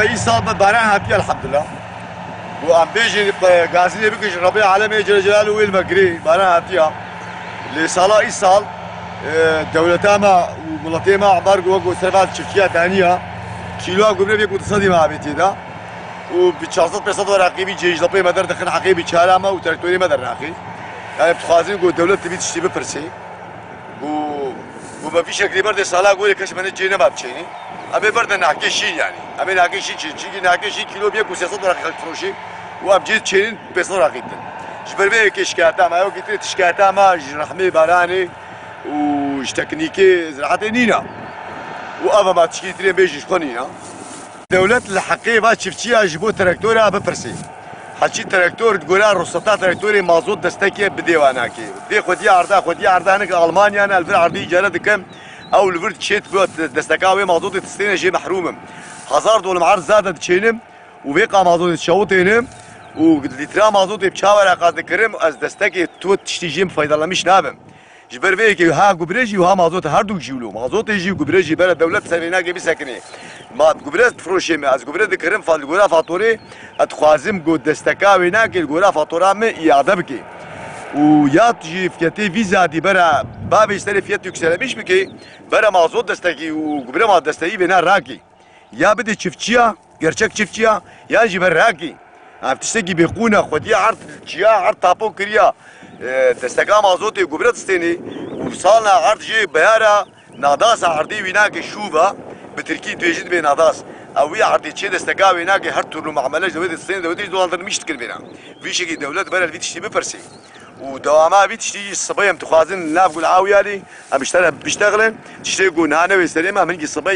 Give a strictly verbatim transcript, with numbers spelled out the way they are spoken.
Îsal me baran hatiye elhamdulillah. Û em bêjin, e, gazînê bikin ji Rebbê alemê Celle Celaluhu wê li me girê, baran hatiye. Lê sala îsal, e, dewleta me û miletê me embargo wek serva çiftçiya daniya. Kîloya gubre bê ku du sedî me avê tê de. Û bi çar sed pênc sed weraqî bî cêj lepê me derdixin heqê biçara me û traktorê me dernaxê. Yani dixwazin ku dewlet divî tiştî bipirsê. Ku, ku me vî şeklî berdê sala gorê kes me ne cê nema biçênê. Em ê berde nahkê şîn yani. Em ê nahkê şîn çênin. Çinkî nahkê şîn kîlo bîye ku sê sed weraqî xelk firoşê. Û em cê çênin pênc sed weraqî din. Ji ber vê yekê şikayeta me, ew kî tê şikayeta me ji rehmê baranê û ji teknîkê ziraetê nîna. Û ev hema tişkî tirê bêjin ji xwe nîna. Dewlet li heqê va çiftçiya ji bo traktora bipirsê. Heçî traktor di gora ruhseta traktorê mazot destekê bidê wa nake. Vê xwediyê erda, xwediyê erda hinek Almanya ne, li vir erdî îcare dikim. Ew li vir diçêt bo desteka wê mazotê distêne jê mehrûm im. Hezar dolim erd zade diçênim û vê qa mazotê dişewitênim û lîtra mazotê bi çawa re qaz dikirim, ez destekê tu tiştî jê feydalanmiş nabim. Ji ber vê yekê ha gubre jî û ha mazot, her du jî wilo. Mazotê jî û gubre jî bere dewlet ser vê nake bisekinê. Ma gubre difiroşê me, ez gubre dikirim fa-, li gora fatorê, ez dixwazim ku desteka wê nake li gora fatora min îade bike. Û ya tu jî fiyetê vî zadî bera bavê ji serê fiyet yükselmiş bike, bera mazot destekî û gubre ma destekî vê ne rakî. Ya bidê çiftçiya, gerçek çiftçiya, yan jî ber rakî. Ev tiştekî bêqûn e, xwediyê erd çiya, erd tapo kiriya. E, desteka mazotê gubre distênê û salna erd jê beyara nadasa erdê wî nake şûva, bi tirkî dibêjin dibê nadas. Ew wî erdê çê desteka wê nake her türlü muamele ji dewletê distêne, dewletê jî dolandırmış dikin vêna. Vî şekî dewlet bere vî tiştî bipirsê. Û dewama vî tiştî jî sibê em dixwazin li nav Gul Awiyalî, em ji te re biştexilin, tiştê ku niha newê serê me, em hingî sibê